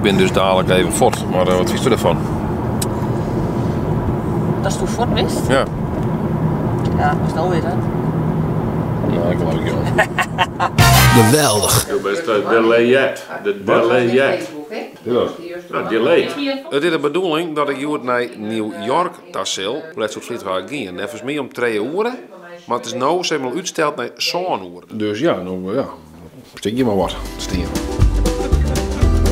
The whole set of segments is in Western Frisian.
bin dus dalik even fuort, mar wat fynsto derfan? Datsto fuort bist? Ja. Ja, moatst no witte. No, ik leau ik jo. Geweldich. Jo bist delayed. De delayed. No, delayed. It is de bedoeling dat ik hjoed nei New York ta sil. Hoe let soe it flietich eigentlik gean? Neffens my om trije oere, mar it is no sis mar útsteld nei sân oere. Dus ja, no ja, stikje mar wat stean.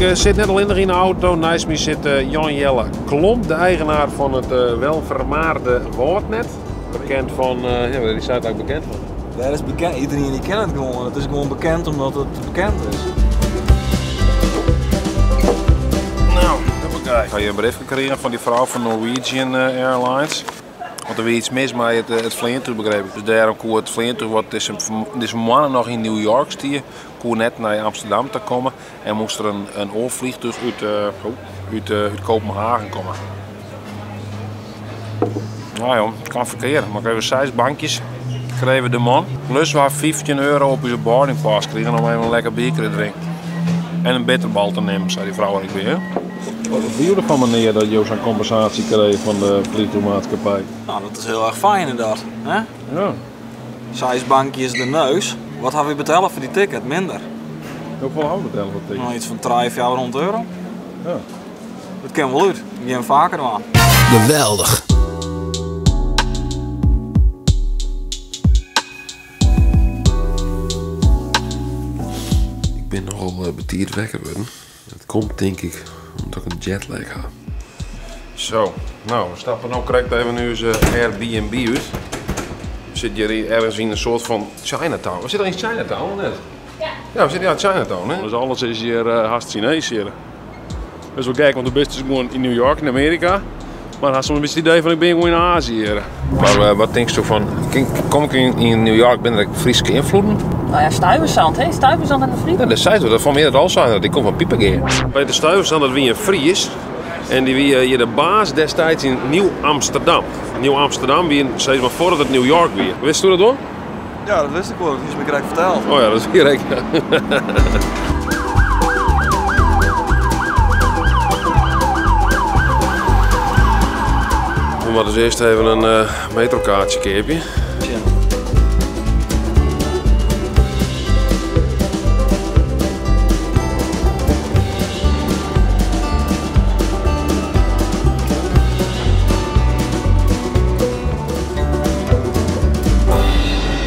Ik sit net allinnich yn de auto, neist my sit Jan Jelle Klomp, de eigenaar fan it welvermaarde Wâldnet. Bekend fan, ja, wêr is sy eigentlik bekend fan? Wêr is bekend? Iedereen die kent it gewoan. It is gewoan bekend omdat it bekend is. Nou, hoppakee. Ik ha hjir in briefke krigen fan dy frou fan Norwegian Airlines. Want der wie iets mis mei it fleantúch, begreep ik. Dus dêrom koe it fleantúch wat dizze moanne noch yn New York stie, koe net nei Amsterdam ta komme en moast der in oar flichtúch út Kopenhagen komme. Nou jong, it kan ferkeard. Mar ik even seis bankjes kreve de man. Plus we ha 15 euro op ús boarding pass krigen om even in lekker bierke te drinken. En in bitterbal te nimmen, sei dy frou ek wer. Wat wie jo derfan menear dat jo sa'n kompensaasje krije fan de vliegtuigmaatschappij? Nou, dat is heel erg fijn inderdaad. Hè? Ja. Seis bankjes de neus. Wat ha wy betelle foar dy ticket? Minder. Hoefolle ha we betelle foar it ticket? Nou, iets fan trije, fjouwerhûndert euro. Ja. Dat kin wol út. We gean faker dwaan. Geweldich. Ik bin nochal betiid wekker wurden. Dat komt tink ik omdat ik in jetlag ha. Zo, nou, we stappe no krekt even ús Airbnb út. We sitte hjir ergens yn in soart fan Chinatown. We sitte yn Chinatown, of net? Ja. Ja, we sitte yn Chinatown, hè? Dus alles is hjir hast Sinees hjir. Dat is wol gek, want do bist dus gewoan yn New York, yn Amearika. Mar hast soms in bytsje it idee fan ik bin gewoan yn Azië hjir. Mar wat tinksto fan, kom ik yn New York, binne der ek Fryske ynfloeden? No ja, Stuyvesant, hè? Stuyvesant en de Fries. Ja, dat sei dat fan my dat al sein, dat ik kom fan Pipegea. Peter Stuyvesant, dat wie in Fries. En dy wie hjir de baas destiids yn Nieuw Amsterdam. Nieuw Amsterdam wie sis mar foardat it New York wie. Witsto dat wol? Ja, dat wist ik wol. Dat hiest my krekt ferteld. Oh ja, dat is hjir ek. We moatte dus earst even in eh, metrokaartsje keapje.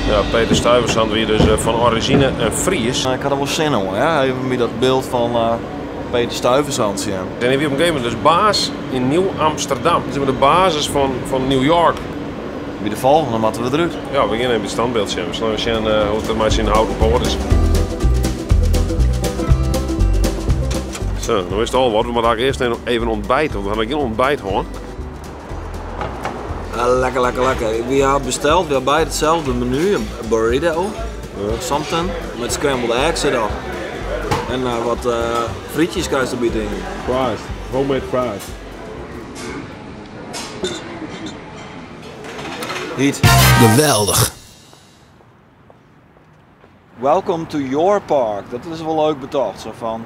Ja, Peter Stuyvesant wie dus eh, fan orizjine in Fries. Ik ha der wol sin oan, ja. Even by dat byld fan eh, Peter Stuyvesant sjen. En hy wie op in gegeven momint dus baas yn Nieuw Amsterdam. Dus de basis fan New York. By de folgjende moatte we derút. Ja, we gean even by it standbyld sjen. We sille even sjen eh, hoe't it mei syn houten poat is. Zo, no is it al wat. We moatte eigentlik earst even ontbijte, want we hawwe gjin ontbijt hân. Lekker, lekker, lekker. We ha besteld, we ha beide itselde menu, in burrito, something, met scrambled eggs erop. En wat frietjes krijst derby tink ik. Fries, homemade fries. Hyt. Geweldich. Welcome to your park. Dat is wol leuk betocht. Sa fan,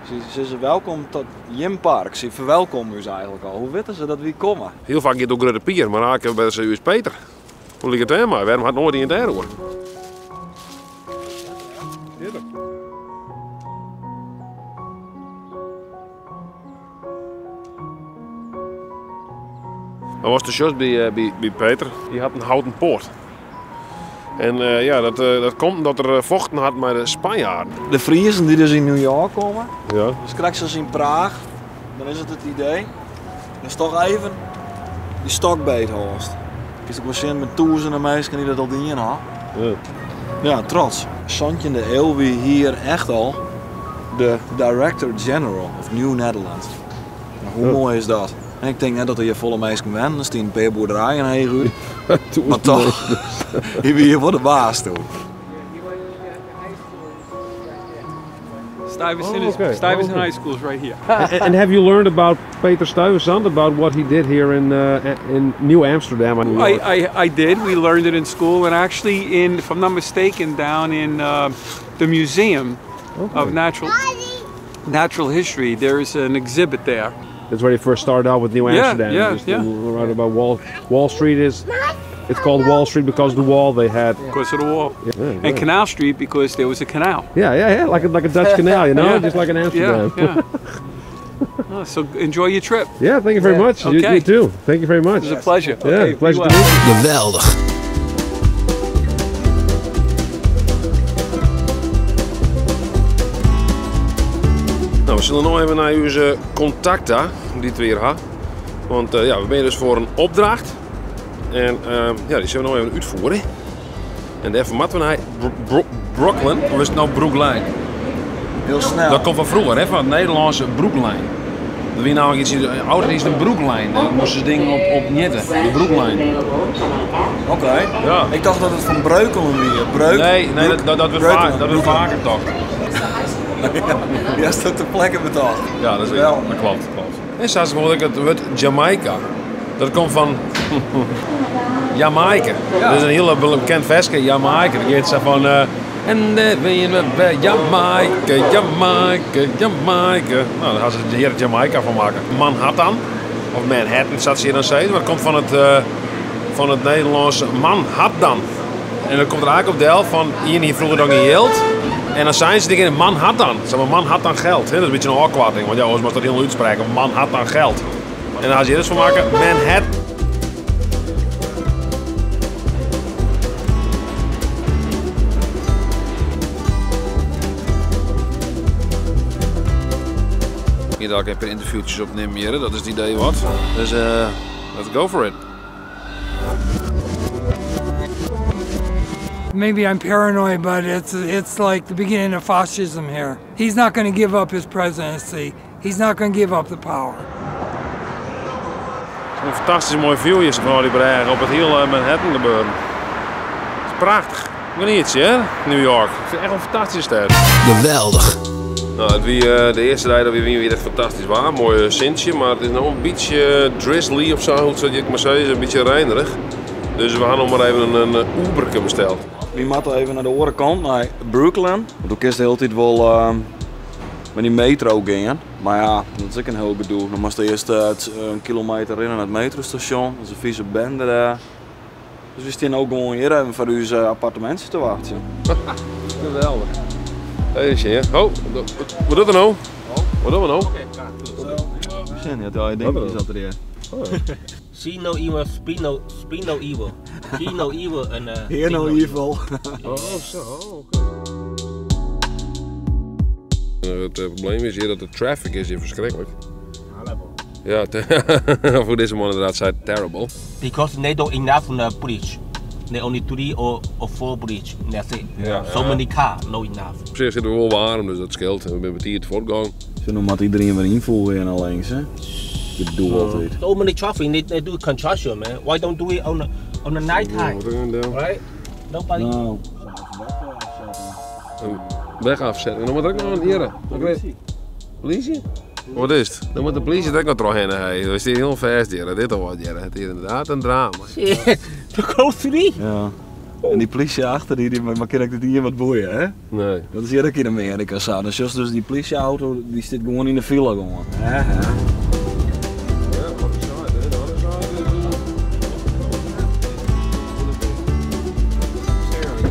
se sizze welkom tot jim park. Se ferwelkomje ús eigentlik al. Hoe witte se dat wy komme? Hiel faak giet it oer Grutte Pier, mar eigentlik by se ús Peter. Hoe liket it dêrmei? Wêrom hat noait ien it dêroer? Mar watst sjochst by Peter, dy hat in houten poat. En ja, dat komt omdat er fochten hat mei de Spanjaarden. De Friezen dy't dus yn New York komme, ja. Dus krekt sa as yn Praach, dan is it it idee datst toch even dy stok beet hâldst. Kinst ek wol sjen met tûzenen minsken dy't dat al dien ha. Ja. Ja, trots. Santjinde iuw wie hier echt al de Director General of New Netherland. Nou, hoe moai is dat? En ik tink net dat der hjir folle minsken wennen, der stiene in pear boerderijen heechút. Mar toch, hy wie hjir wol de baas doe. Stuyvesant, Oh, okay. is, Stuyvesant Oh, okay. High School is right here. And have you learned about Peter Stuyvesant, about what he did here in New Amsterdam? I did. We learned it in school, and actually, in if I'm not mistaken, down in the Museum of Natural. Natural History. There is an exhibit there. That's where they first started out with New Amsterdam. Yeah, Just yeah. Right about Wall Wall Street is. It's called Wall Street because of the wall they had. Because of the wall. Yeah, And Canal Street because there was a canal. Yeah, yeah, yeah. Like a, like a Dutch canal, you know, Yeah. just like in Amsterdam. Yeah, yeah. Oh, so enjoy your trip. Yeah, thank you very much. You, Okay. you too. Thank you very much. It was a pleasure. Yeah, Okay, be pleasure to well. meet you. Geweldig. Nou, we zullen nog even naar onze contacta, die het weer ha. Want ja, we zijn dus voor een opdracht. En ja, die zullen we nog even uitvoeren. En daarvoor moeten we naar Brooklyn, of is het nou Broeklijn? Heel snel. Dat komt van vroeger, hè, van het Nederlandse Broeklijn. Dat wie nou iets in de ouder is de Broeklijn. Daar moesten ze dingen op netten, de Broeklijn. Oké. Ja. Ik dacht dat het van Breukelen weer. Breuk, Nee, nee, dat wordt Breukelen, vaak, dat wordt vaker toch. Ja, is dat ter plekke betaald. Ja, dat is Wel. Dat klopt, klopt. En zelfs bijvoorbeeld ook het woord Jamaica. Dat komt van Jamaica. Dat is een heel bekend versje, Jamaica. Dat gaat zo van... en de bij Jamaica, Jamaica, Jamaica. Nou, daar gaan ze hier Jamaica van maken. Manhattan, of Manhattan staat ze hier dan steeds. Maar dat komt van het Nederlandse Manhattan. En dat komt er eigenlijk op de helft van hier hier vroeger dan geen geld. En dan zijn ze denken, Manhattan. Zeg maar, Manhattan geld. Hè? Dat is een beetje een afkorting, want ja, anders moet dat heel uitspreken. Manhattan geld. En dan gaan ze hier dus van maken, Manhattan. Hier daar ik even interviewtjes opnemen, hier, dat is het idee wat. Dus let's go for it. Maybe I'm paranoid, but it's like the beginning of fascism here. He's not going to give up his presidency. He's not going to give up the power. Het is een fantastisch mooi view hier van die bergen op het hele Manhattan gebeuren. Het is prachtig. Geniet je, hè? New York. Ik vind het echt een fantastische stad. Geweldig. Nou, het wie, de eerste dag dat we weer echt fantastisch waar. Mooi sintje, maar het is nog een beetje drizzly of zo, hoe zou ik maar zeggen. Het is een beetje reinerig. Dus we gaan nog maar even een Uberke besteld. We moeten even naar de andere kant, naar Brooklyn. Want toen is de hele tijd wel met die metro gaan. Maar ja, dat is ook een heel gedoe. Dan moest je eerst een kilometer in naar het metrostation. Dat is een vieze bende daar. Dus we staan ook gewoon hier even voor uw appartementje te wachten. Geweldig. Hey, is je, hè? Oh, wat doet er nou? Wat doen we nou? Zin, ja, daar denk ik dat er hier. See no evil, speak no, speak no evil. See no evil en Hear no evil. Oh, zo, oké. Het probleem is hier dat de traffic is hier verschrikkelijk. Ja, of hoe deze man inderdaad zei, terrible. Because they don't enough on the bridge. They only 3 or 4 bridge. That's it. Ja. So many car, no enough. Op zich zitten we wel warm, dus dat scheelt. En we zijn met hier het voortgang. Zo noemt iedereen weer invoeren en al links, hè? Gedoe altijd. So many traffic, they do construction, man. Why don't do it on the night time? Wat een deel. Right? Nobody. Nou. Een weg afzetten. Dan moet er ook nog een hier. Politie. Politie? Wat is het? Dan moet de politie er ook nog doorheen. Hè. Dat is hier heel vast hier. Dit al wat hier. Het is inderdaad een drama. Shit. The close three. Ja. En die politie achter die, die maar kan ik het hier wat boeien, hè? Nee. Dat is hier ook in Amerika zo. Dus just dus die politieauto die zit gewoon in de file gewoon. Hè, hè.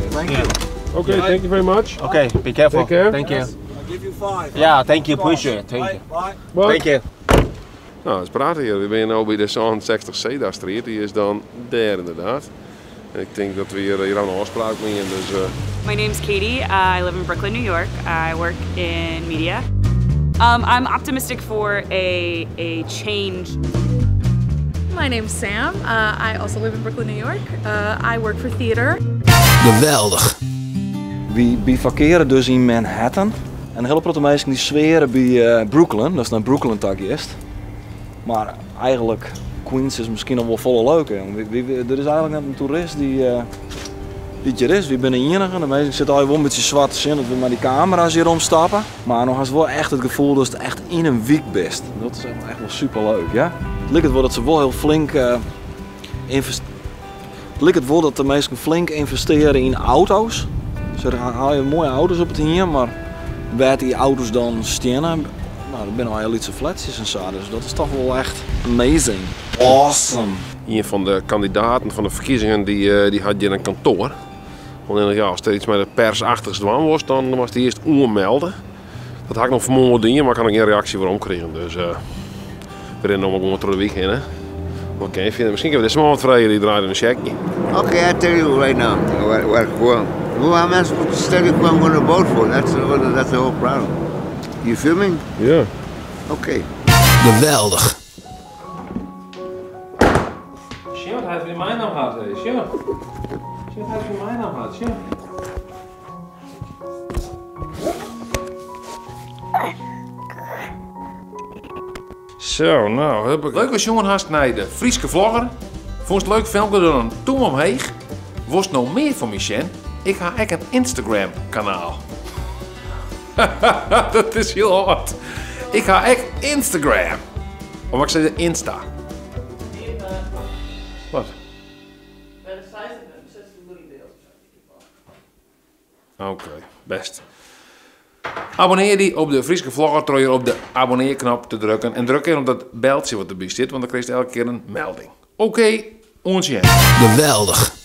Thank you. Okay, thank you very much. Okay, be careful. Take care. Thank you. I'll give you 5. Yeah, thank you. Appreciate it. Thank you. Bye. Bye. Thank you. Nou, het is praten hier. We zijn nu bij de 66 Cedar Street. Die is dan daar inderdaad. En ik denk dat we hier aan een afspraak mee hebben. Dus, My name's Katie. I live in Brooklyn, New York. I work in media. I'm optimistic for a change. My name's Sam. I also live in Brooklyn, New York. I work for theater. Geweldig. We bivakeren dus in Manhattan. En een hele grote mensen die zweren bij Brooklyn. Dat is naar Brooklyn tak eerst. Maar eigenlijk, Queens is misschien nog wel volle leuk. Hè. Er is eigenlijk net een toerist die hier is. We zijn de enige. De meesten zitten al wel een beetje zwart zin dat we met die camera's hier omstappen. Maar nog eens wel echt het gevoel dat het echt in een week best. Dat is echt wel super leuk, ja. Het lijkt het wel dat ze wel heel flink het lijkt het wel dat de meesten flink investeren in auto's. Ze haal je mooie auto's op het hier, maar Wêr't dy auto's dan steane, no, dat binne allegear lytse flatsjes en sa, dus dat is toch wol echt amazing. Awesome! Ien fan de kandidaten fan de ferkiezingen dy hat hjir in kantoar. Allinnich ja, ast der iets mei de persachtigs dwaan wolst, dan moatst dy earst oanmelde. Dat ha ik noch fanmoarn wol dien, mar ik ha noch gjin reaksje werom krigen. Dus we rinne no mar gewoan troch de wyk hinne. Wat kin je fine? Miskien kinne we dizze man wat freegje, dy draait in sjekje. Okay, I tell you right now what, who, who am I supposed to tell you who I'm going to vote for? That's the whole problem. You feel me? Ja. Okay. Geweldich. Sjen wat hy fan my naam hat. Sjen. Sjen wat hy fan my naam hat. Sjen. Zo, nou, heb ik. Leuk as sjoen hast nei de Fryske vlogger. Fûnst it leuk filmke, doch dan in tûm omheech. Wolst no mear fan my sjen? Ik ha ek in Instagram kanaal. Dat is hiel âld. Ik ha ek Instagram. Of moat ik sizze Insta? Wat? Oké, best. Abonnear dy op de Fryske Vlogger troch hjir op de abonnearknop te drukken. En druk even op dat beltsje wat derby stiet, want dan krijst elke kear in melding. Oké, oant sjen. Geweldich.